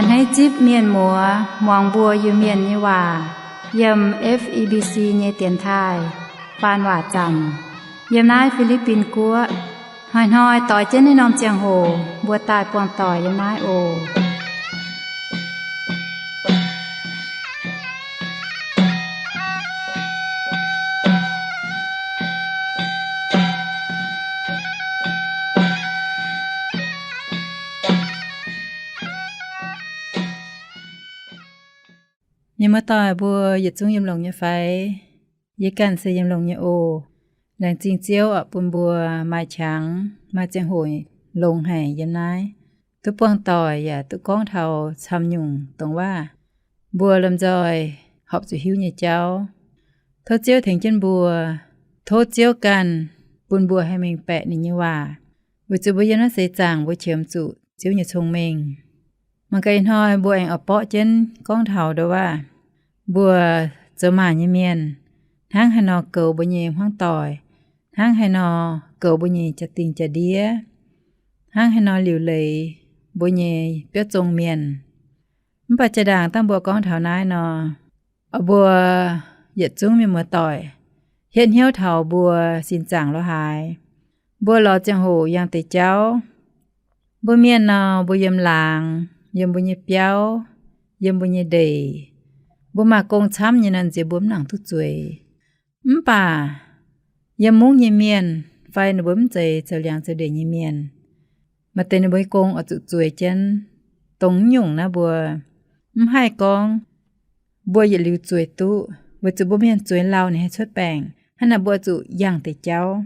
Hneiv zipv mienh muoz muangx mbuo Iu-Mienh nyei waac yiem F E B C nyei dienx taaih faan waac zanc yiem naaiv Fi^li^bin Guoqv. Hnoi-hnoi doix jienv naaiv norm ziangh hoc mbuo daaih buangh doic yiem naaiv oc. Mienh muoz-doic mbuo yietc zungv yiem longx nyei fai? Yie ganh se yiem longx nyei oc. Laengz zingh Ziouv oc, bun mbuo maaih qangx, maaih ziangh hoc longx haic yiem naaiv, duqv buangh doic yaac duqv gorngv taux camv nyungc dongh waac mbuo lomh nzoih horpc zuqc hiuv nyei jauv. Tov Ziouv tengx jienv mbuo. Tov Ziouv ganh bun mbuo haih mengh baeqc ninh nyei waac, weic zuqc mbuo yiem naaiv seix zaangc mbuo qiemx zuqc Ziouv nyei cong-mengh. Mangc gaax ih hnoi mbuo aengx oix borqv jienv gorngv taux nduov waac mbuo zoux maac nyei mienh, hnangv haaix nor goux mbuo nyei hmuangv doic, hnangv haaix nor goux mbuo nyei jaa-dingh jaa-ndiev, hnangv haaix nor liuc leiz mbuo nyei biauv zong mienh. Mv baac jaa-ndaangc dangh mbuo gorngv taux naaiv nor, mbuo yietc zungv mienh muoz-doic hietv hnyouv taux mbuo sin zaangc lo haaix, mbuo lorz ziangh hoc yangh deix jauv. Mbuo mienh nor, mbuo yiem laangz, yiem mbuo nyei biauv, yiem mbuo nyei ndeic, mbuo maaih gong camv nyei nor, nziex mbuo mv nangc duqv zueiz. Mv baac yiem mungv nyei mienh fai ninh mbuo mv zeiz zoux liangx zoux ndeic nyei mienh, maaih deix ninh mbuo nyei gong oix zuqc zueiz jienv. Dongh mv nyungc naaiv mbuo mv haih gorngv mbuo yietc liuz zueiz duqv, weic zuqc mbuo mienh zueiz lauh ninh haih cuotv baengc. Hnangv naaic mbuo zuqc yangh deix jauv.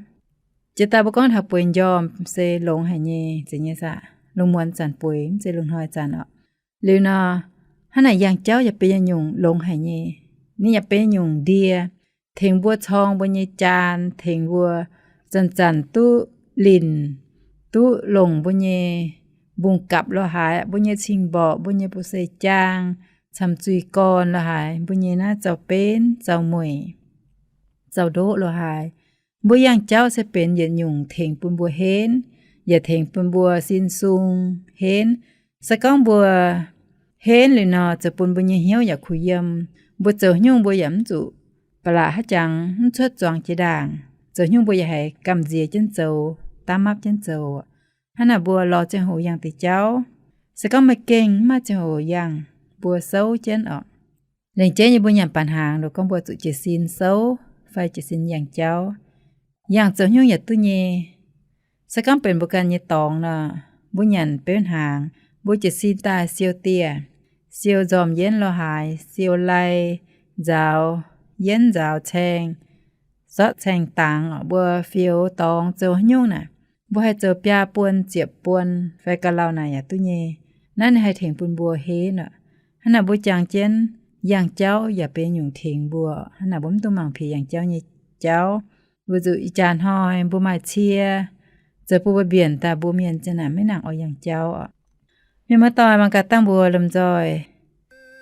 Jiex daaih mbuo gorngv taux bueix njormh se longx haic nyei, zeiz nyei saah? Lungh muonz zanc bueix, mv zeiz lungh hnoi zanc oc. Liuz nor, hnangv naaic yangh jauv yaac benx nyungc longx haic nyei. Ninh yaac benx nyungc ndie, tengx mbuo corng mbuo nyei jaan, tengx mbuo zanc-zanc duqv linc, duqv longc mbuo nyei mbungv gapc lo haaix, mbuo nyei cing-mborqc, mbuo nyei bu seix jaang, camv zuiz gorn lo haaix, mbuo nyei naaiv zaux-benv, zaux-mueic, zaux-ndoqv lo haaix. Mbuo yangh jauv se benx yietc nyungc tengx bun mbuo henv, yaac tengx bun mbuo sin sung henv. Se gorngv mbuo henv liuz nor, zoux bun mbuo nyei hnyouv yaac kuh yiem. Mbuo zoux nyungc mbuo yaac mv zuqc ba'laqc haaix jangx mv cuotv zuangx jiex ndaangc. Zoux nyungc mbuo yaac haiz gamh nziex jienv zoux, daav mapv jienv zoux. Hnangv naaic mbuo lorz ziangh hoc yangh deix jauv. Se gorngv maaih gengh mv maaih ziangh hoc yangh, mbuo souv jienv oc. Lengc jeiv nyei mbuo nyanc baac hnaangx, nor gorngv mbuo zuqc jiez sin souv fai jiez sin yangh jauv. Yangh zoux nyungc yaac duqv nyei. Se gorngv benx mbuo ganh nyei dorngx nor, mbuo nyanc beuv hnaangx, mbuo jiez sin daaih siou dieh, siou nzormc yienv lo haaix, siou lai, nzaaux yienv nzaaux caeng, zorqv caeng dangx, mbuo fioux dorngx zoux nyungc naaic, mbuo haih zoux biaa buon ziepc buon fai ga'lauh naaic yaac duqv nyei. Naaiv ninh haih tengx bun mbuo henv oc. Hnangv naaic mbuo jangx jienv yangh jauv yaac benx nyungc tengx mbuo. Hnangv naaic mbuo mv dungx mangc piex yangh jauv nyei jauv. Weic zuqc ih jaax hnoi mbuo maaih cie, zoux bun mbuo mbienc daaih mbuo mienh ziang naaic maiv nangc oix yangh jauv oc. Mienh muoz-doic, mangc gaax dangh mbuo lomh nzoih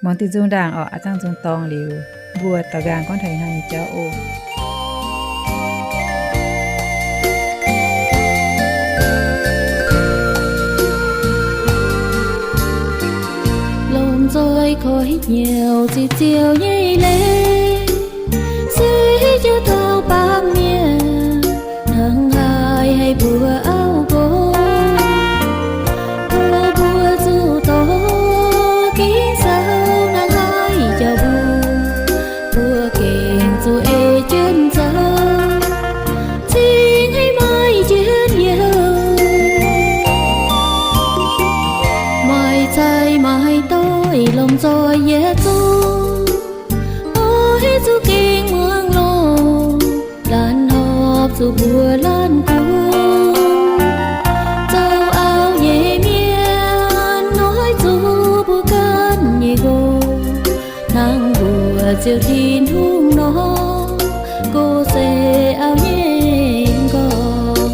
muangx diuh nzung ndaangc oc. A'zangv nzung dorngx liuz, mbuo daux nqaang gorngv taux ih hnoi nyei jauv oc. Lomh nzoih koi hnyouv ziqc ziouc nyei leiz, se hiuv jienv taux baamh mienh hnangv haaix haih mbuo auv nqox. Mbuo, mbuo zuqc dorh ging-sou hnangv haaix jauv mbuo, mbuo gengh zuqc ei jienv zoux, cingx haiz maaih jienv youh. Maaih zaaix maaih doix lomh nzoih yietc zungv, oix zuqc gengh muangx longx, laanh horpc zuqc mbuo laanh kungx. Zoux auv nyei mienh oix zuqc mbuo ganh nyei nqox, hnangv mbuox Ziouv Tin-Hungh nor, nqox se auv nyei nqorngv.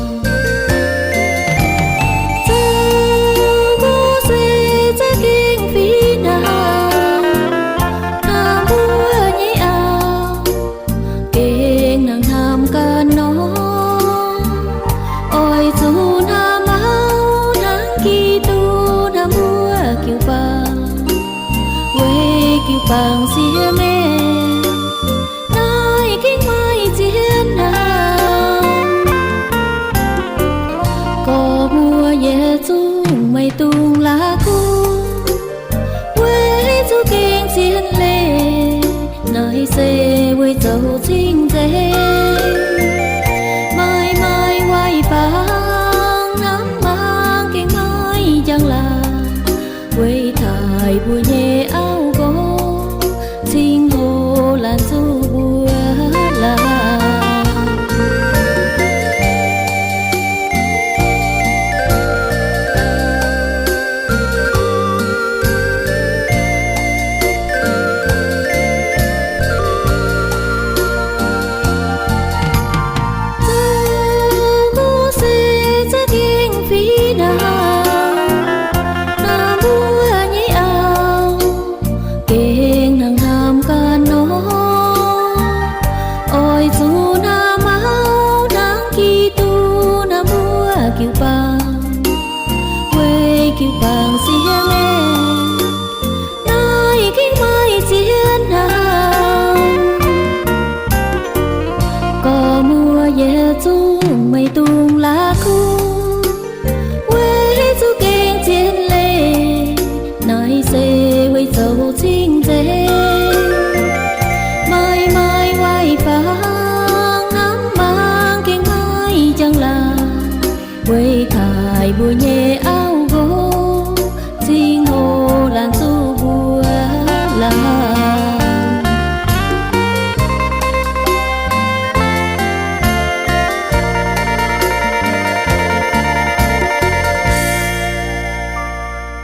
Zoux nqox se za'gengh fih hnangv hnamv mbuo nyei auv, gengh hnangv hnamv ganh nor. Oix zuqc hnamv auv hnangv Giduc hnamv mbuo jiu-baang. bangc siex maengh, naaiv gengh maaih zien hnamv. Gorx muoz yietc zungv meih dungx la'kuqv, weic zuqc gengh zien leiz, naaiv se weic zoux cing-nzengc. Maaih maaih waaic bangc hnamv mangc gengh maaih njang-laangc, weic taaih mbuo nyei auv nqox, cing-hoc laanh zuqc mbuo laangz. Zoux nqox se za'gengh fih hnangv, naaiv mbuo nyei auv gengh hnangv hnamv ganh nor. Oix zuqc hnamv auv hnangv Giduc hnamv mbuo jiu-baang, weic jiu-baang siex maengh, naaiv gengh maaih zien hnamv. Gorx muoz yietc zungv meih dungx la'kuqv, weic zuqc gengh zien leiz, naaiv se weic zoux cing-nzengc. Maaih maaih waaic bangc hnamv mangc gengh maaih njang-laangc, weic taaih mbuo nyei auv nqox, cing-hoc laanh zuqc mbuo laangz.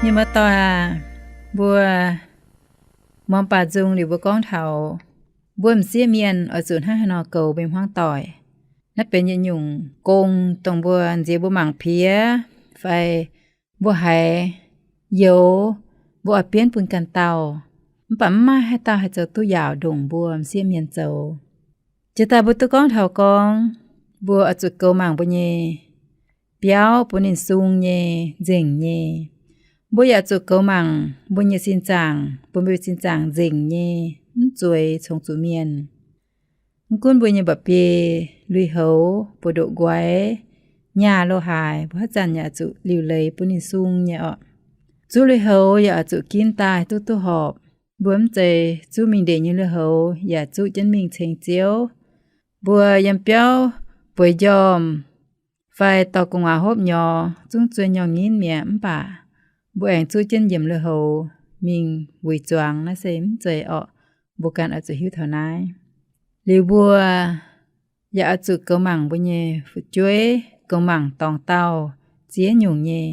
Mienh muoz-doic aac, mbuo muangx baac nzung liuz mbuo gorngv taux mbuo m'sieqv mienh oix zuqc hnangv haaix nor goux mbuo nyei hmuangv doic. Naaiv benx yietc nyungc gong dongh mbuo nziex mbuo mangc piex fai mbuo haiz youx, mbuo oix bienv bun ganh dauh. Mv baac mv maaih haaix dauh haih zoux duqv yaauc ndongc mbuo m'sieqv mienh zoux. Jiex daaih mbuo duqv gorngv taux gorngv mbuo oix zuqc goux mangc mbuo nyei biauv bun ninh sung nyei, nzengc nyei. Mbuo yaac zuqc goux mangc mbuo nyei sin zaangc bun mbuo sin zaangc nzengc nyei, mv zueiz congx zuqc mienh. Mv gunv mbuo nyei mba'biei, lui-houx, buoz-ndoqv nquaix, nyaah lo haaix, mbuo haaix zanc yaac zuqc liuc leiz bun ninh sung nyei orqc. Zuqv lui-houx yaac zuqc ginv daaih duqv duqv horpc. Mbuo mv zeiz zuqv mingh ndeic nyei lui-houx yaac zuqv jienv mingh ceng Ziouv. Mbuo yiem biauv bueix njormh fai dorh gu'nguaaz hopv nyorx zungv zueih nyorx nginv mi'aqv, mv baac mbuo aengx zuqv jienv nyiemc lui-houx mingh wuic zuangx, naaiv se mv zeiz orqc. Mbuo ganh oix zuqc hiuv taux naaiv. Liuz mbuo yaac oix zuqc goux mangc mbuo nyei fu'jueiv, goux mangc dorngx dauh ziex nyungc nyei.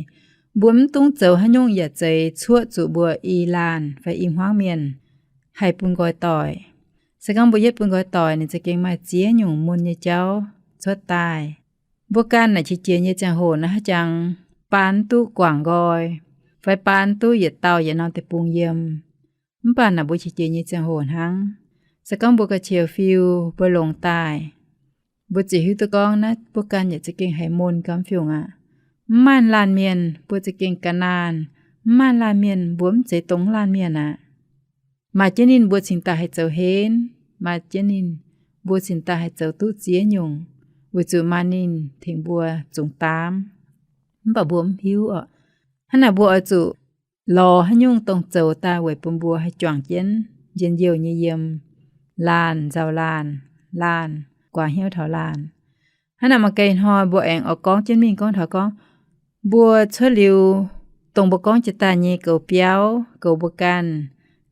Mbuo mv dungx zoux haaix nyungc yaac zeiz cuoqv zuqc mbuo i laanh fai i hmuangv mienh haih bun nqoi doic. Se gorngv mbuo yietv bun nqoi doic, ninh za'gengh maaih ziex nyungc mun nyei jauv cuotv daaih. Mbuo ganh naaic qiex jiez nyei ziangh hoc naaiv haaix jangx baan duqv guangc nqoi, fai baan duqv yietc dauh yietc norm deic-bung yiem. Mv baac naaic mbuo qiex jiez nyei ziangh hoc hnangv. Se gorngv mbuo ga'qiex fiu, mbuo longx daaih, mbuo ziouc hiuv duqv gorngv naaiv mbuo ganh yaac za'gengh haiz mun gauh mv fiungc aqv. Mv maaih laanh mienh mbuo za'gengh ga'naanh, mv maaih laanh mienh mbuo mv zeiz dongh laanh mienh aqv. Maaih jienv ninh mbuo cingx daaih haih zoux henv, maaih jienv ninh mbuo cingx daaih haih zoux duqv ziex nyungc, weic zuqc maaih ninh tengx mbuo zungx daamv. Mv baac mbuo mv hiuv orqc. Hnangv naaic mbuo oix zuqc lorz haaix nyungc dongh zoux daaih weic bun mbuo haih juangc jienv njien-youh nyei yiem laanh nzauh laanh, laanh guaax hnyouv taux laanh. Hnangv naaic mangc gaax ih hnoi mbuo aengx oix gorngv jienv mingh gorngv taux gorngv mbuo cuotv liuz dongh mbuo gorngv jiex daaih nyei goux biauv, goux mbuo ganh,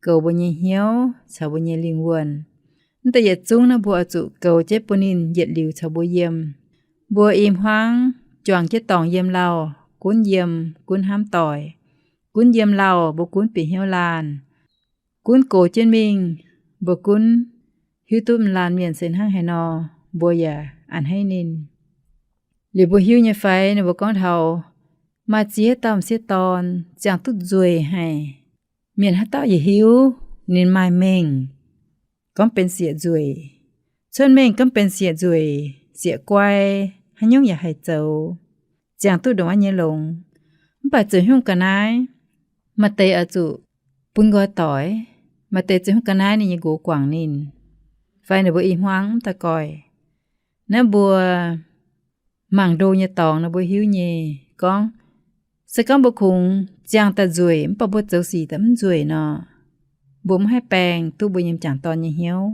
goux mbuo nyei hnyouv caux mbuo nyei lingh wuonh. Mv deix yietc zungv naaiv mbuo oix zuqc goux jienv bun ninh yietc liuz caux mbuo yiem. Mbuo i hmuangv juangc jienv dorngc yiem lauh, gunv yiem, gunv hnamv doic, gunv yiem lauh mbuo gunv bieqc hnyouv laanh, gunv gox jienv mingh, mbuo gunv hiuv duqv laanh mienh se hnangv haaix nor, mbuo yaac a'hneiv ninh. Liuz mbuo hiuv nyei fai, ninh mbuo gorngv taux maaih ziex dauh m'sieqv dorn ziangh duqv nzueic haic. Mienh haaix dauh yaac hiuv ninh maaih mengh gorngv benx sieqv nzueic. Cuotv mengh gorngv benx sieqv nzueic, sieqv guai, haaix nyungc yaac haih zoux, ziangh duqv ndongc wuov nyei longx. Mv baac zoux haaix nyungc ga'naaiv, maaih deix oix zuqc bun nqoi doic, Maaih deix ziouc hungh ga'naaiv ninh nyei nqox guangc ninh, fai ninh mbuo i hmuangv mv daaih goih. Naaiv mbuo mangc ndo nyei dorngx nor mbuo hiuv nyei. Gorngv, se gorngv mbuo kungx ziangh daaih nzueic mv baac mbuo zoux sic daaih mv nzueic nor, mbuo mv haih baeng duqv mbuo nyei m'jangc dorn nyei hnyouv.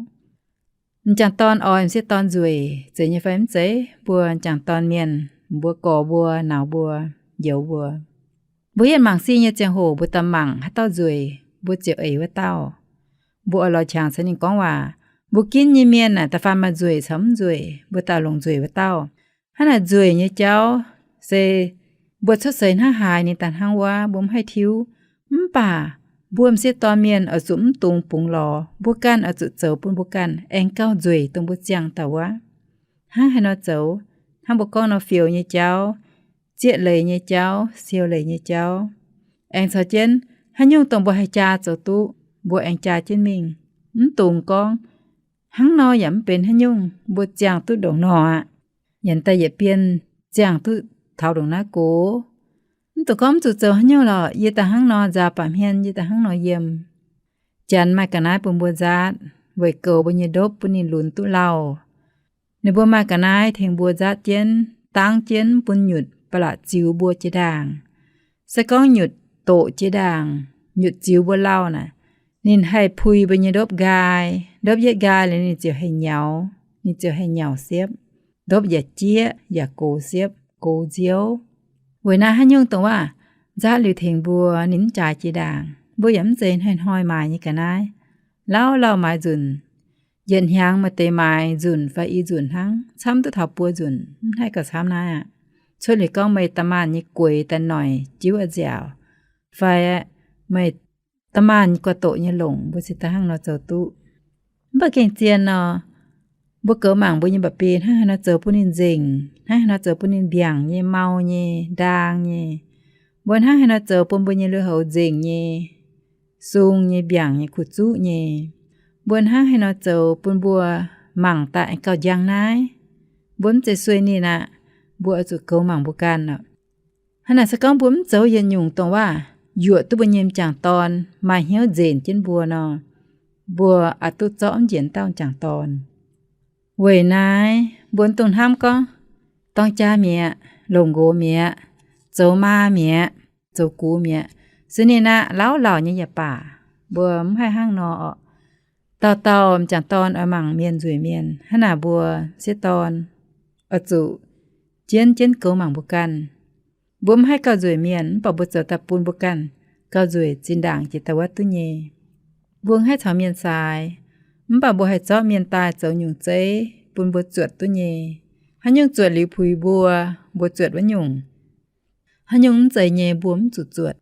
M'jangc dorn oix m'sieqv dorn nzueic, zeiz nyei fai mv zeiz? Mbuo m'jangc dorn mienh, mbuo gorx mbuo, nauz mbuo, njoux mbuo, mbuo yietv mangc sic nyei ziangh hoc mbuo daaih mangc haaix dauh nzueic mbuo ziouc eix wuov dauh. Mbuo oix lorz qangx caux ninh gorngv waac. Mbuo ginv nyei mienh naaic da'faanh maaih nzueic caux mv nzueic, mbuo daaih longc nzueic wuov dauh. Hnangv naaic nzueic nyei jauv se mbuo cuotv seix hnangv haaix ninh daaih hnangv wuov, mbuo mv haih tiuv. Mv baac mbuo m'sieqv dorn mienh oix zuqc mv dungx bungx lorz, mbuo ganh oix zuqc zoux bun mbuo ganh aengx gauh nzueic dongh mbuo ziangh daaih wuov. Hnangv haaix nor zoux? Hnangv mbuo gorngv nor, fioux nyei jauv, zieqv leiz nyei jauv, siou leiz nyei jauv, aengx caux jienv haaix nyungc dongh mbuo haih jaa zoux duqv, mbuo aengx jaa jienv mingh. Mv dungx gorngv, hnangv nor yaac mv benx haaix nyungc, mbuo ziangh duqv ndongc nor aqv, yaac daaih yietc bienh ziangh duqv taux ndongc naaiv gox. Mv dungx gorngv mv zuqc zoux haaix nyungc lorqc, yie daaih hnangv nor nzaaux baac hmien, yie daaih hnangv nor yiem. Janx maaih ga'naaiv bun mbuo nzaatv weic goux mbuo nyei ndopv bun ninh lunx duqv lauh. Ninh mbuo maaih ga'naaiv tengx mbuo nzaatv jienv, dangv jienv, bun nyutc ba'laqc ziux mbuo jiex ndaangc. Se gorngv nyutc doqc jiex ndaangc, nyutc ziux mbuo lauh naaic, ninh haih puix mbuo nyei ndopv nqaai. Ndopv yietv nqaai liuz ninh ziouc haih nyaux, ninh ziouc haih nyaux siepv. Ndopv yaac jieqv yaac gox siepv, gox nziouv. Weic naaiv haaix nyungc dongh waac nzaatv liuz tengx mbuo, ninh mv jaaix jiex ndaangc. Mbuo yaac mv zeiz hnoi-hnoi maaiz nyei ga'naaiv. Lauh lauh maaiz nzunc. Yietc hnyangx maaih deix maaiz nzunc fai i nzunc hnangv, camv duqv taux buo nzunc, mv haih gauh camv naaiv aqv. Cuotv liuz gorngv meih da'maanc nyei gueix daaih noic jiuv a'nziaauc, fai meih da'maanc nyei gu'doqc nyei longc, mbuo cingx daaih hnangv nor zoux duqv. Mv baac gengh zien nor, mbuo goux mangc mbuo nyei mba'biei hnangv haaix nor zoux bun ninh nzengc, hnangv haaix nor zoux bun ninh mbiaangc nyei, mau nyei, ndaang nyei. Mbuo hnangv haaix nor zoux bun mbuo nyei lui-houx nzengc nyei, sung nyei, mbiaangc nyei, kuh zuqv nyei. Mbuo hnangv haaix nor zoux bun mbuo mangc daaih aengx gauh njang naaiv. Mbuo mv zeiz sueih ninh aqv. Mbuo oix zuqc goux mangc mbuo ganh oc. Hnangv naaic se gorngv mbuo mv zoux yietc nyungc dongh waac yuoqc duqv mbuo nyei m'jangc dorn maaih hnyouv nzenc jienv mbuo nor, mbuo oix duqv zorqv mv njiec dauh m'jangc dorn. Weic naaiv mbuo mv dungx hnamv gorngv dorng jaa mi'aqv, longc nqox mi'aqv, zoux maa mi'aqv, zoux gux mi'aqv, se ninh aqv, lauh lauh nyei yaac baac. Mbuo mv haih hnangv nor oc. Dauh dauh m'jangc dorn oix mangc mienh nzueic mienh. Hnangv naaic mbuo m'sieqv dorn oix zuqc jienv jienv goux mangc mbuo ganh. Mbuo mv haih gauh nzueic mienh, mv baac mbuo zoux daaih bun mbuo ganh gauh nzueic zinh ndaangc jiex daaih wuov duqv nyei. Mbuo mv haih caux mienh saaix, mv baac mbuo haih zorqv mienh daaih zoux nyungc zeiv bun mbuo zuotc duqv nyei. Haaix nyungc zuotc liuz puix mbuo, mbuo zuotc wuov nyungc. Haaix nyungc mv zeiz nyei mbuo mv zuqc zuotc.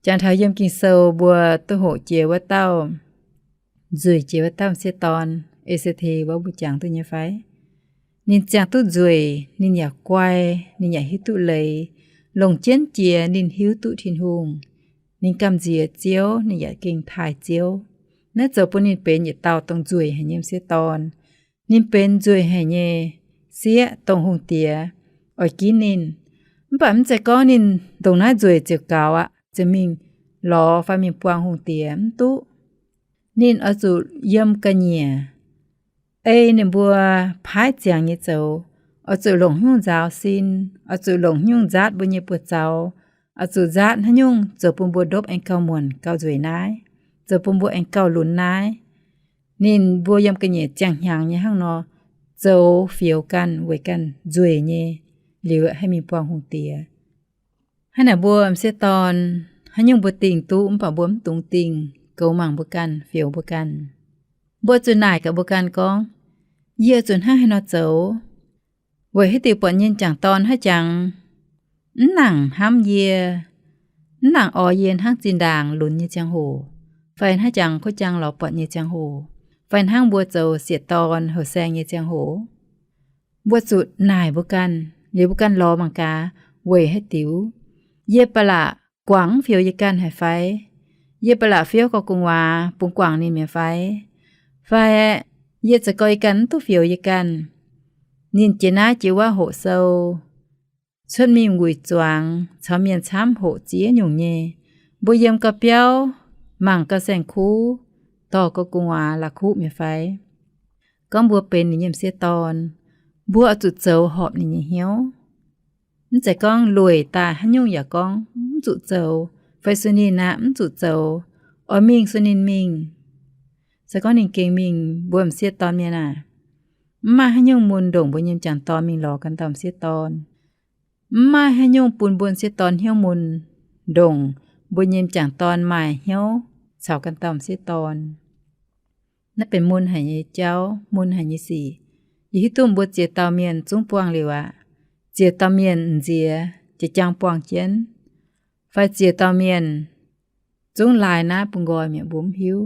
Jangx taux yiem Ging-Sou mbuo duqv hoqc jiex wuov dauh, nzueic jiex wuov dauh m'sieqv dorn, E^se^te wuov, mbuo jangx duqv nyei fai? Ninh ziangh duqv nzueic, ninh yaac guai, ninh yaac hiuv duqv leiz. Longc jienv jiex ninh hiuv duqv Tin-Hungh. Ninh gamh nziex Ziouv, ninh yaac gengh taaih Ziouv. Naaiv zoux bun ninh benx yietc dauh dongh nzueic haic nyei m'sieqv dorn. Ninh benx nzueic haic nyei sieqv, dongh hungh diex oix ginv ninh. Mv baac mv zeiz gorngv ninh ndongc naaiv nzueic ziouc gaux aqv, ziouc mingh lorz fai mingh buangh hungh diex, mv duqv. Ninh oix zuqc yiem ga'nyiec, ei ninh mbuo paaiv ziangx nyei zoux, oix zuqc longc haaix nyungc nzaaux sin, oix zuqc longc haaix nyungc nzaatv mbuo nyei buoz-zaux, oix zuqc nzaatv haaix nyungc zoux bun mbuo ndopv aengx gauh muonc gauh nzueic naaiv, zoux bun mbuo aengx gauh lunx naaiv. Ninh mbuo yiem ga'nyiec ziangh hnyangx nyei hnangv nor zoux fioux ganh weic ganh nzueic nyei, liuz haih mingh buangh hungh diex. Hnangv naaic mbuo m'sieqv dorn, haaix nyungc mbuo dingh duqv mv baac mbuo mv dungx dingh, goux mangc mbuo ganh, fioux mbuo ganh. Mbuo zuqc naaic gaax mbuo ganh gorngv, yie zuqc hnangv haaix nor zoux, weic haaix diuc buatc nyei m'jangc dorn haiv jangx mv nangc hnamv yie, mv nangc oix yie hnangv zinh ndaangc lunx nyei ziangh hoc, fai haiv jangx kuv jangx lorz buatc nyei ziangh hoc, fai hnangv mbuo zoux sieqv dorn houh saeng nyei ziangh hoc. Mbuo zuqc naaic mbuo ganh, liuz mbuo ganh lorz mangc gaax, weic haaix diuc? Yie ba'laqc guangc mv fioux yie ganh haic fai? Yie ba'laqc fiouv gorx gu'nguaaz bungx guangc ninh mi'aqv fai? Fai yie za'gengh yie ganh mv duqv fioux yie ganh? Ninh jiex naaiv jiex wuov hoqc sou, cuotv mingh wuic zuangx caux mienh camv hoqc ziex nyungc nyei. Mbuo yiem gau biauv mangc gau saeng-kuv, dorh gauh gu'nguaaz la'kuqv mi'aqv fai? Gorngv mbuo benx ninh nyei m'sieqv dorn, mbuo oix zuqc zoux horpc ninh nyei hnyouv. Mv zeiz gorngv lueic daaih haaix nyungc yaac gorngv mv zuqc zoux, fai sueih ninh aqv mv zuqc zoux, oix mingh sueih ninh mingh. Se gorngv ninh gengh mingh, mbuo m'sieqv dorn mienh aah, mv maaih haaix nyungc mun ndongc mbuo nyei m'jangc dorn mingh lorz ganh dauh m'sieqv dorn. Mv maaih haaix nyungc bun mbuo m'sieqv dorn hnyouv mun ndongc mbuo nyei m'jangc dorn maaih hnyouv caux ganh dauh m'sieqv dorn. Naaiv benx mun haic nyei jauv, mun haic nyei sic. Yie hiuv duqv mbuo ziex dauh mienh zungv buangh liuz aqv. Ziex dauh mienh m'nziex jiex jaang buangh jienv, fai ziex dauh mienh zungv laaix naaiv bun nqoi mi'aqv, mbuo mv hiuv.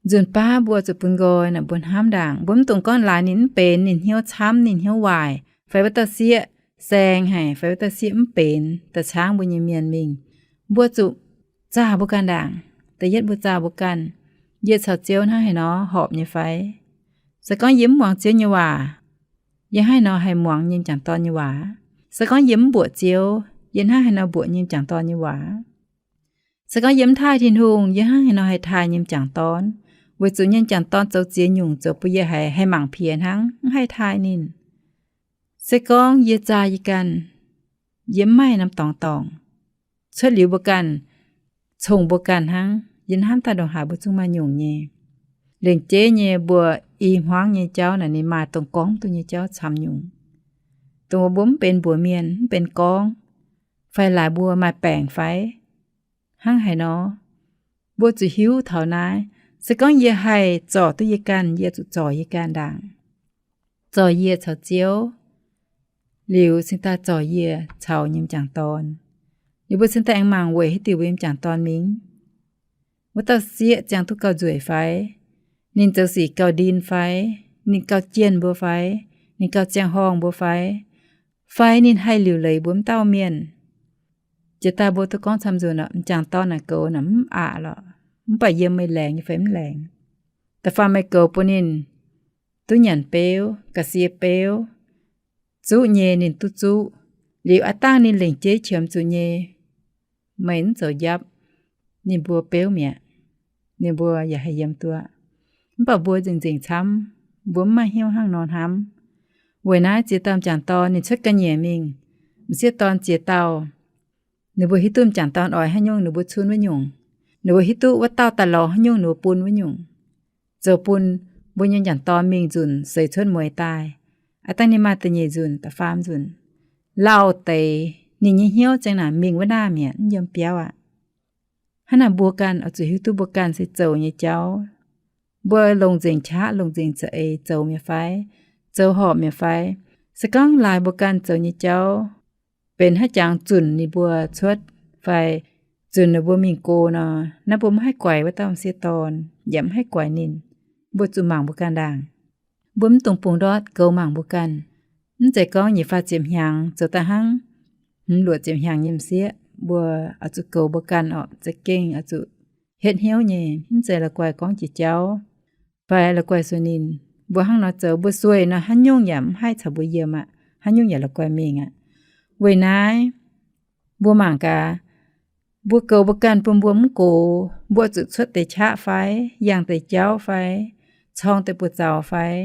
Nzunc baav mbuo zuqc bun nqoi naaic mbuo hnamv ndaangc. Mbuo mv dungx gorngv laaix ninh mv benx, ninh hnyouv camv, ninh hnyouv waaic, fai wuov dauh sieqv saeng haic, fai wuov dauh sieqv mv benx, da'caangv mbuo nyei mienh mingh. Mbuo zuqc zaah mbuo ganh ndaangc. Da'yietv mbuo zaah mbuo ganh, yie caux Ziouv hnangv haaix nor horpc nyei fai? Se gorngv yie mv muangx Ziouv nyei waac, yie hnangv haaix nor haih muangx nyei m'jangc dorn nyei waac? Se gorngv yie mv mbuoqc Ziouv, yie hnangv haaix nor mbuoqc nyei m'jangc dorn nyei waac? Se gorngv yie mv taaih Tin-Hungh, yie hnangv haaix nor haih taaih nyei m'jangc dorn? Weic zuqc nyei m'jangc dorn zoux ziex nyungc zoux bun yie haiz haih mangc piex hnangv, mv haih taaih ninh. Se gorngv yie zaah yie ganh, yie mv maaih norm dorngx dorngc. Cuotv liuz mbuo ganh, congx mbuo ganh hnangv. Yie hnamv daaih ndongc haaix mbuo zungv maaih nyungc nyei. Lengc jeiv nyei mbuo i hmuangv nyei jauv naaic ninh maaih dongh gorngv duqv nyei jauv camv nyungc, dongh mbuo mv benx mbuox mienh, mv benx gorngv, fai laaix mbuo maaih baengc fai hnangv haaix nor. Mbuo zuqc hiuv taux naaiv. Se gorngv yie haih zorc duqv yie ganh, yie zuqc zorc yie ganh ndaangc. Zorc yie caux Ziouv, liuz cingx daaih zorc yie caux nyei m'jangc dorn. Liuz mbuo cingx daaih aengx mangc weic haaix diuc mbuo nyei m'jangc dorn mingh. Wuov dauh sieqv ziangh duqv gauh nzueic fai? Ninh zoux sic gauh ndin fai? Ninh gauh jienh mbuo fai? Ninh gauh ziangh horngh mbuo fai? Fai ninh haih liuc leiz mbuo m'dauh mienh? Jiex daaih mbuo duqv gorngv camv nzunc, m'jangc dorn naaic goux naaic mv aqc lorqc, mv baac yiem meih laengz nyei fai mv laengz. Da'faanh meih goux bun ninh duqv nyanc beuv, ga'sie beuv, zuqv nyei ninh duqv zuqv, liuz aav dangh ninh lengc jeiv qiemx zuqc nyei, meih mv zoux njapv, ninh mbuo beuv mi'aqv, ninh mbuo yaac haih yiem duqv. Mv baac mbuo nzengc-nzengc camv, mbuo mv maaih hnyouv hnangv nor hnamv. Weic naaiv ziex dauh m'jangc dorn ninh cuotv ga'nyiec mingh, m'sieqv dorn ziex dauh, ninh mbuo hiuv duqv m'jangc dorn oix haaix nyungc ninh mbuo cunv wuov nyungc, ninh mbuo hiuv duqv wuov dauh daaih lorz haaix nyungc ninh mbuo bun wuov nyungc, zoux bun mbuo nyei m'jangc dorn mingh nzunc seix cuotv mueiz daaih, aav dangh ninh maaih da'nyeic nzunc da'faam nzunc, lauh deix ninh nyei hnyouv ziang naaic mingh wuov naaiv mi'aqv, mv yiem biauv aqv. Hnangv naaic mbuo ganh oix zuqc hiuv duqv mbuo ganh se zoux nyei jauv. Mbuo longc nzengc qaqv, longc nzengc za'eix zoux mi'aqv fai? Zoux horpc mi'aqv fai? Se gorngv laaix mbuo ganh zoux nyei jauv benx haaix jangx zunc ninh mbuo cuotv fai zunc ninh mbuo mingh go nor, naaiv mbuo mv haih guaix wuov dauh m'sieqv dorn yaac mv haih guaix ninh. Mbuo zuqc mangc mbuo ganh ndaangc. Mbuo mv dungx bungx ndortv goux mangc mbuo ganh. Mv zeiz gorngv nyic faah ziepc hnyangx zoux daaih hnangv hmz luoqc ziepc hnyangx nyei m'sieqv, mbuo oix zuqc goux mbuo ganh orqc. Za'gengh oix zuqc hietv hnyouv nyei, mv zeiz la'guaih gorngv jiex jauv fai la'guaih sueih ninh. Mbuo hnangv nor zoux, mbuo sueih nor haaix nyungc yaac mv haih caux mbuo yiem aqv, haaix nyungc yaac la'guaih mingh aqv. Weic naaiv mbuo mangc gaax, mbuo goux mbuo ganh bun mbuo mv gox, mbuo zuqc cuotv deix qaqv fai, yangh deix jauv fai, corng deix buoz-zaux fai,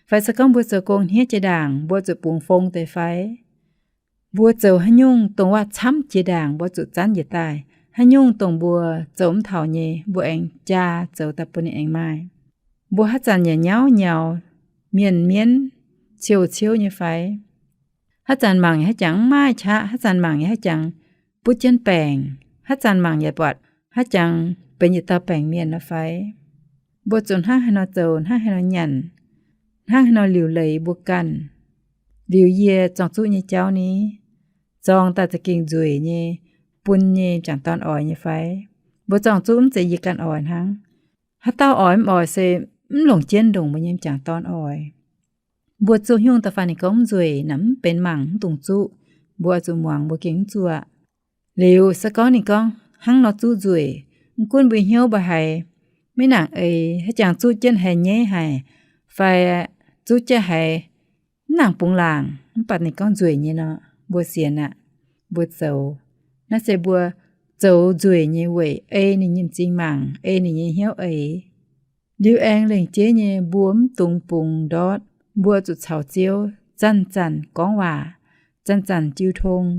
fai se gorngv mbuo zoux gong hniev jiex ndaangc, mbuo zuqc bungx fong deix fai? Mbuo zoux haaix nyungc dongh waac camv jiex ndaangc, mbuo zuqc zanv njiec daaih. Haaix nyungc dongh mbuo zoux mv taux nyei, mbuo aengx jaa zoux daaih bun ninh aengx maaih. Mbuo haaix zanc yaac nyauv nyaux, mienh mienv, ciouv ciouv nyei fai? Haaix zanc mangc yaac haaix jangx mv maaih qaqv, haaix zanc mangc yaac haaix jangx butv jienv baengc, haaix zanc mangc yaac buatc haaix jangx benx yietc dauh baengc mienh nor fai? Mbuo zuqc hnangv haaix nor zoux, hnangv haaix nor nyanc, hnangv haaix nor liuc leiz mbuo ganh? Liuz yie zorng zuqv nyei jauv ni, zorng daaih za'gengh nzueic nyei, bun nyei m'jangc dorn oix nyei fai? Mbuo zorng zuqv mv zeiz yie ganh oix hnangv. Haaix dauh oix mv oix se mv longc jienv ndongc mbuo nyei m'jangc dorn oix. Mbuo zuqv nyungc da'faanh ninh gorngv mv nzueic naaic mv benx mangc mv dungx zuqv, mbuo oix zuqc muangx, mbuo gengh mv zuqv aqv. Liuz se gorngv ninh gorngv hnangv nor zuqv nzueic, mv gunv mbuo hnyouv mbuo haiz maiv nangc eix, haaix jangx zuqv jienv haiz nyaiv haic, fai zuqv jienv haiz mv nangc bungx laangc, mv baac ninh gorngv nzueic nyei nor, mbuo sienx aqv. Mbuo zoux. Naaiv se mbuo zoux nzueic nyei weic ei ninh nyei m'zing mangc, ei ninh nyei hnyouv eix. Liuz aengx lengc jeiv nyei mbuo mv dungx bungx ndortv, mbuo zuqc caux Ziouv zanc-zanc gorngv waac, zanc-zanc jiu tong.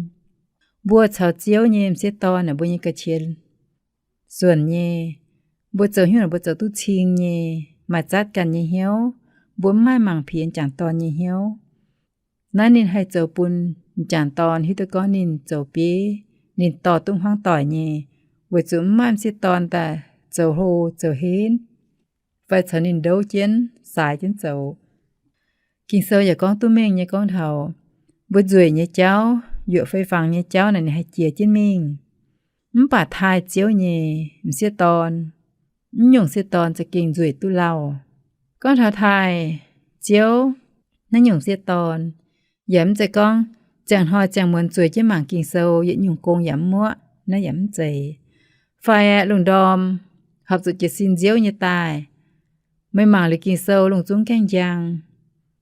Mbuo caux Ziouv nyei m'sieqv dorn naaic mbuo nyei ga'qiex suonc nyei. Mbuo zoux hnyouv naaic mbuo zoux duqv cing nyei, maaih zatv ganh nyei hnyouv. Mbuo mv maaih mangc piex m'jangc dorn nyei hnyouv. Naaiv ninh haih zoux bun m'jangc dorn hiuv duqv gorngv ninh zoux bieiv, ninh dorh duqv hmuangv doic nyei, weic zuqc mv maaih m'sieqv dorn daaih zoux hlo zoux henv, fai caux ninh ndouv jienv, saaix jienv zoux. Ging-Sou yaac gorngv duqv mengh nyei gorngv taux mbuo nzueic nyei jauv, yuoqc fei fangx nyei jauv naaic ninh haih jiex jienv mingh. Mv baac taaih Ziouv nyei m'sieqv dorn, mv nyungc sieqv dorn za'gengh nzueic duqv lauh. Gorngv taux taaih Ziouv naaiv nyungc sieqv dorn, yaac mv zeiz gorngv ziangh hnoi ziangh muonz zueiz jienv mangc Ging-Sou, yietc nyungc gong yaac mv muoqv, naaiv yaac mv zeiz. Fai aeqv, lungh ndorm horpc zuqc jiez sin nziouv nyei daaih, meih mangc liuz Ging-Sou lungh zungv gaengh njang,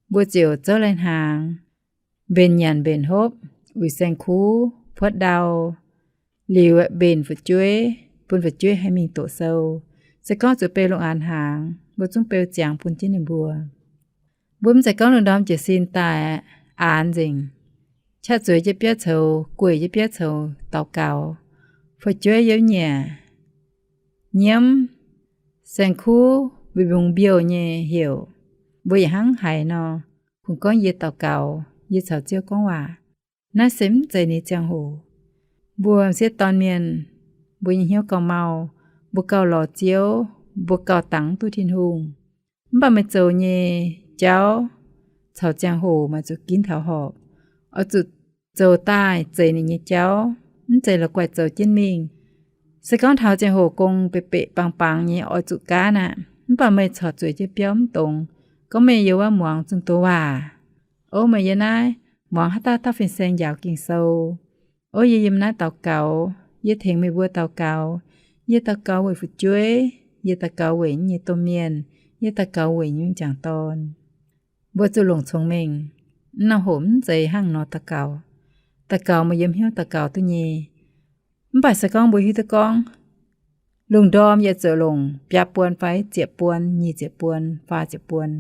mbuo ziouc zouv lai-hnaangx, mbenc nyanc mbenc hopv, uix saeng-kuv, puotv ndau, liuz mbenc fu'jueiv, bun fu'jueiv haih mingh doqc sou. Se gorngv zuqc beu lungh aanx hnaangx, mbuo zungv beu ziangx bun jienv ninh mbuo. Mbuo mv zeiz gorngv lungh ndorm jiez sin daaih aanx nzengc, qaqv zueiz jienv biauv coux, gueic jienv biauv coux daux gaux, fu'jueiv youv nyiec, nyiemv, saeng-kuv, mbiungc-mbiungc mbiouh nyei heuc, mbuo yaac hnangv haiz nor, kungx gorngv yie daux gaux, yie caux Ziouv gorngv waac. Naaiv se mv zeiz ninh ziangh hoc. Mbuo m'sieqv dorn mienh, mbuo nyei hnyouv gauh mau, mbuo gauh lorz Ziouv, mbuo gauh dangx duqv Tin-Hungh. Mv baac meih zoux nyei jauv caux ziangh hoc maaih zuqc ginv taux horpc. Oix zuqc zoux daaih zeix ninh nyei jauv, mv zeiz la'guaih zoux jienv mingh. Se gorngv taux ziangh hoc gong beqc beqc bangc bangc nyei oix zuqc gaanv aqv, mv baac meih corc zueiz jienv biauv mv dongz, gorngv meih yiem wuov muangx zunh doz waac. Ov, meih yiem naaiv muangx haaix dauh dauh fin-saeng njaaux Ging-Sou. Ov, yie yiem naaiv daux gaux, yie tengx meih mbuo daux gaux. Yie daux gaux weic fu'jueiv, yie daux gaux weic yie nyei domh mienh, yie daux gaux weic yie nyei m'jangc dorn. Mbuo zuqc longc congx mengh. Mv norm hoc mv zeiz hnangv nor daux gaux. Daux gaux meih yiem hnyouv daux gaux duqv nyei. Mv baac se gorngv mbuo hiuv duqv gorngv lungh ndorm yie zuqc longc biaa buon fai ziepc buon, nyic ziepc buon, faah ziepc buon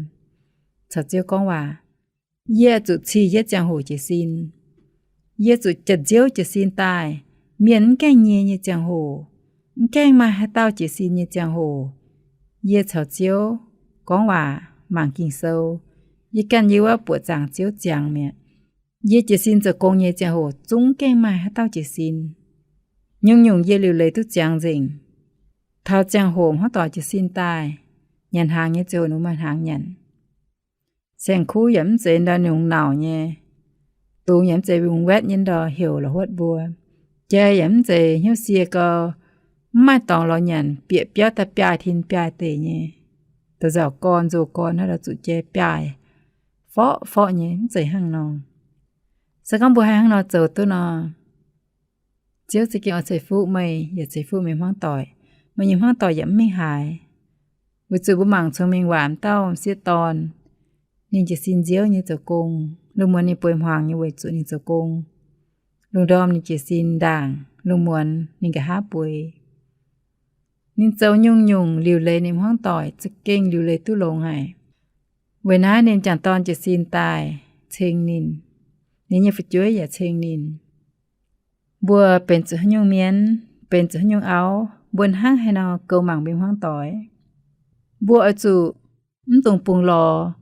caux Ziouv gorngv waac, yie zuqc cih yietv ziangh hoc jiez sin. Yie zuqc jatv nziouv jiez sin daaih. Mienh mv gaengh nyie nyei ziangh hoc, mv gaengh maaih haaix dauh jiez sin nyei ziangh hoc, yie caux Ziouv gorngv waac, mangc Ging-Sou. Yie ganh yiem wuov buoqc zaangc Ziouv ziangx mi'aqv. Yie jiez sin zoux gong nyei ziangh hoc zungv gaengh maaih haaix dauh jiez sin. Nyungc-nyungc yie liuc leiz duqv ziangx nzengc. Taux ziangh hoc hmuangv doic jiez sin daaih, nyanc hnaangx nyei ziouc nungx maaih hnaangx nyanc. Saeng-kuv yaac mv zeiz ndau nyungc nauc nyei, dungz yaac mv zeiz wungx waetv nyei ndau heuc la'huotv mbuo. Jai yaac mv zeiz hnyouv sie gau, mv maaih dorngx lorz nyanc, bieqc biauv daaih biaaih tin biaaih deic nyei. Da'nzauc gorn nzoh gorn hnangv lorz zuqc jai biaaih forqv forqv nyei, mv zeiz hnangv nor. Se gorngv mbuo haih hnangv nor zoux duqv nor, Ziouv za'gengh oix ceix fuqv meih yaac ceix fuqv meih hmuangv doic. Meih nyei hmuangv doic yaac mv mingh haaix. Weic zuqc mbuo mangc cong-mengh waac m'dauh m'sieqv dorn, ninh jiez sin nziouv nyei zoux gong. Lungh muonz ninh bueix hmuangx nyei weic zuqc ninh zoux gong. Lungh ndorm ninh jiez sin ndaangc, lungh muonz ninh nqa'haav bueix. Ninh zoux nyungc-nyungc liuc leiz ninh hmuangv doic, za'gengh liuc leiz duqv longx haic. Weic naaiv ninh m'jangc dorn jiez sin daaih ceng ninh. Ninh nyei fu'jueiv yaac ceng ninh. Mbuo benx zuqc haaix nyungc mienh, benx zuqc haaix nyungc auv, mbuo hnangv haaix nor goux mangc mbuo hmuangv doic? Mbuo oix zuqc mv dungx bungx lorz.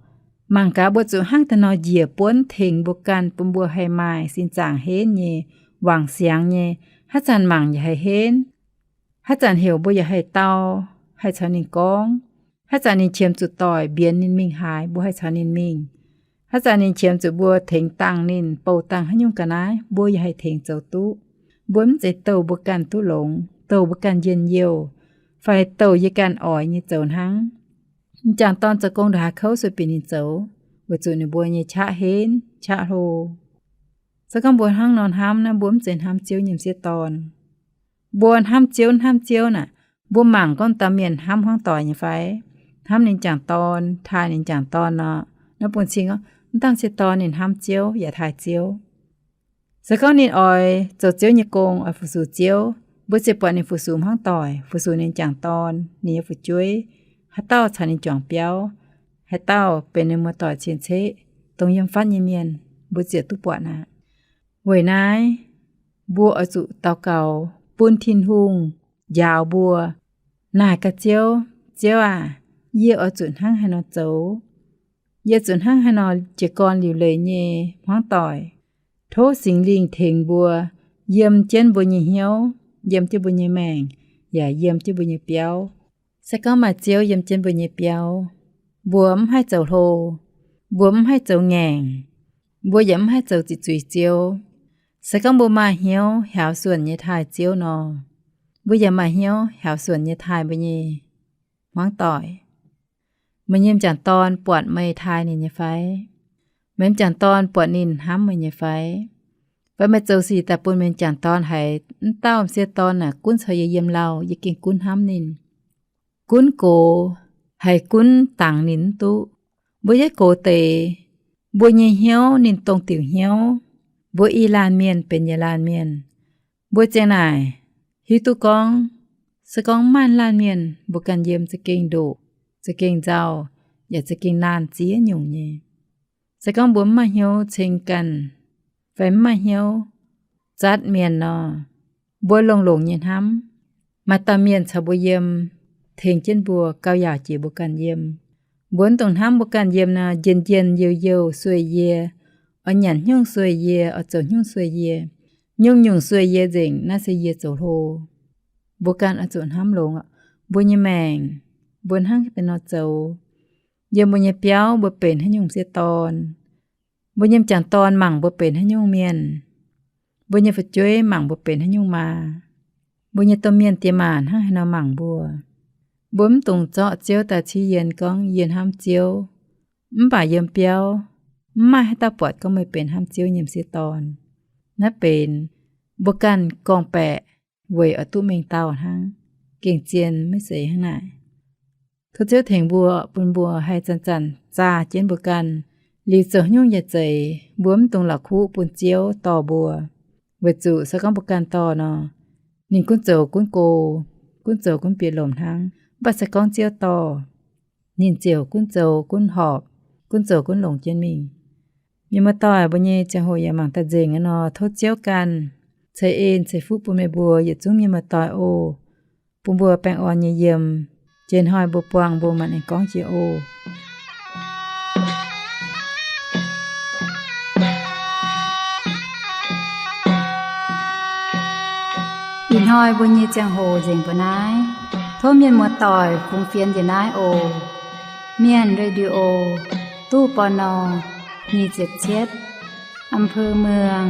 Mangc gaax mbuo zuqc hnangv da'nor njiec buonv tengx mbuo ganh, bun mbuo haih maaih sin zaangc henv nyei, wangc siangx nyei. Haaix zanc mangc yaac haih henv. Haaix zanc heuc mbuo yaac haih dau, haih caux ninh gorngv. Haaix zanc ninh qiemx zuqc doic mbienx ninh mingh haaix, mbuo haih caux ninh mingh. Haaix zanc ninh qiemx zuqc mbuo tengx dangh ninh, bouh dangh haaix nyungc ga'naaiv, mbuo yaac haih tengx zoux duqv. Mbuo mv zeiz douh mbuo ganh duqv longx, douh mbuo ganh njien-youh, fai douh yie ganh oix nyei zoux hnangv. M'jangc dorn zoux gong ndongc haaix kouv sueih bieqc ninh zoux, weic zuqc ninh mbuo nyei qaqv henv qaqv hlo. Se gorngv mbuo hnangv nor hnamv naaiv, mbuo mv zeiz hnamv Ziouv nyei m'sieqv dorn. Mbuo hnamv Ziouv, hnamv Ziouv naaic, mbuo mangc gorngv dauh mienh hnamv hmuangv doic nyei fai? Hnamv ninh m'jangc dorn, taaih ninh m'jangc dorn nor, naaiv bun cing gorngv mv dangh m'sieqv dorn ninh hnamv Ziouv yaac taaih Ziouv. Se gorngv ninh oix zoux Ziouv nyei gong, oix fu-sux Ziouv, mbuo ziouc buatc ninh fu-sux hmuangv doic, fu-sux ninh m'jangc dorn, ninh nyei fu'jueiv, haaix dauh caux ninh juangc biauv, haaix dauh benx ninh muoz-doic cien-ceqv, dongh yiem fatv nyei mienh, mbuo ziouc duqv buatc aqv. Weic naaiv, mbuo oix zuqc daux gaux bun Tin-Hungh njaaux mbuo, naaic gaax Ziouv, Ziouv aac, yie oix zuqc hnangv haaix nor zoux? Yie zuqc hnangv haaix nor jiez gorn liuc leiz nyei hmuangv doic? Tov Singx Lingh tengx mbuo yiem jienv mbuo nyei hnyouv, yiem jienv mbuo nyei maengc, yaac yiem jienv mbuo nyei biauv. Se gorngv maaih Ziouv yiem jienv mbuo nyei biauv, mbuo mv haih zoux hlo, mbuo mv haih zoux ngaengc, mbuo yaac mv haih zoux ziqc zuiz Ziouv. Se gorngv mbuo maaih hnyouv hiaaux suonc nyei taaih Ziouv nor, mbuo yaac maaih hnyouv hiaaux suonc nyei taaih mbuo nyei hmuangv doic. Meih nyei m'jangc dorn buatc meih taaih ninh nyei fai? Meih m'jangc dorn buatc ninh hnamv meih nyei fai? Fai meih zoux sic daaih bun meih m'jangc dorn haiz, mv dauh m'sieqv dorn naaic gunv caux yie yiem lauh, yie gengh gunv hnamv ninh. Gunv gox, haiz gunv dangx ninh mv duqv. Mbuo yietv gox deix, mbuo nyei hnyouv ninh dongh diuc hnyouv. Mbuo i laanh mienh benx yietc laanh mienh. Mbuo ziang naaic hiuv duqv gorngv, se gorngv maaih laanh mienh mbuo ganh yiem za'gengh ndoqc, za'gengh nzauh, yaac za'gengh naanh ziex nyungc nyei. Se gorngv mbuo mv maaih hnyouv ceng ganh, fai mv maaih hnyouv zatv mienh nor, mbuo longx-longx nyei hnamv. Maaih dauh mienh caux mbuo yiem, tengx jienv mbuo, gauh yaauc jiex mbuo ganh yiem. Mbuo mv dungx hnamv mbuo ganh yiem nor, njien-njien youh youh sueih yie, oix nyanc hnyungv sueih yie, oix zoux hnyungv sueih yie, nyungc-nyungc sueih yie nzengc, naaiv se yie zoux hlo. Mbuo ganh oix zuqc hnamv longx mbuo nyei maengc, mbuo hnangv haaix nor zoux. Yiem mbuo nyei biauv mbuo benx haaix nyungc m'sieqv dorn, mbuo nyei m'jangc dorn mangc mbuo benx haaix nyungc mienh, mbuo nyei fu'jueiv mangc mbuo benx haaix nyungc maa, mbuo nyei domh mienh diex maac hnangv haaix nor mangc mbuo. Mbuo mv dungx zorqv Ziouv daaih ciev yienh gorngv yie hnamv Ziouv, mv baac yiem biauv mv maaih haaix dauh buatc gorngv meih benx hnamv Ziouv nyei m'sieqv dorn. Naaiv benx mbuo ganh gorngv-baeqc weic oix duqv mengh dauh hnangv, gengh zien maiv zeiz hnangv naaic. Tov Ziouv tengx mbuo, bun mbuo haih zanc-zanc zaah jienv mbuo ganh, liuz zoux haaix nyungc yaac zeiz, mbuo mv dungx la'kuqv bun Ziouv dorh mbuo. Weic zuqc se gorngv mbuo ganh dorh nor, ninh gunv zoux gunv go, gunv zoux gunv bieqc lomc hnangv. Mv baac se gorngv Ziouv dorh, ninh ziouc gunv zoux gunv horpc, gunv zoux gunv longx jienv mingh. Mienh muoz-doic, mbuo nyei ziangh hoc yaac mangc daaih nzengc aqv nor, tov Ziouv ganh ceix en ceix fuqv bun meih mbuo yietc zungv mienh muoz-doic oc. Bun mbuo baengh orn nyei yiem. Jiex hnoi mbuo buangh mbuo maanc aengx gorngv jiex oc. Ih hnoi mbuo nyei ziangh hoc nzengc mbuo naaiv. Tov mienh muoz-doic fungx fienx njiec naaiv oc. Mienh Radio, ตู้ ปณ. nyic ziepc cietv, อำเภอเมือง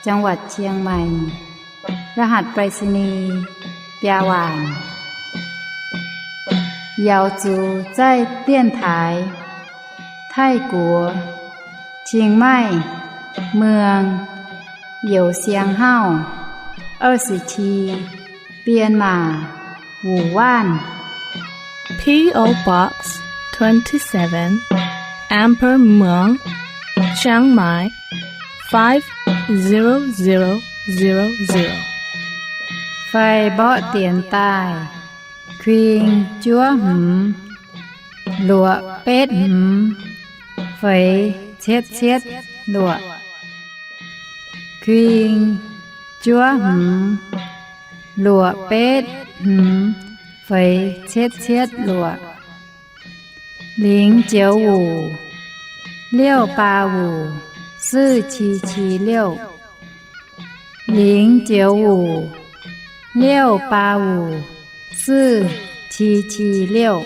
จังหวัดเชียงใหม่ รหัสไปรษณีย์ biaa waanc. 瑶族在电台 Taiv Guoqv เชียงใหม่ เมือง Youz Siang Hauv 二十七 Bienh Maac Wuc Waanv. P O Box twenty-seven, Amber Muang, Chiang Mai, five zero zero zero zero. Fai mborqv dienx daaih, kuing juov hmz, luoqc betv hmz, feix cietv cietv luoqc. Kuing juov hmz, luoqc betv hmz, feix cietv cietv luoqc. 零九五 六八五 四七七六. 零九五 六八五 四七七六.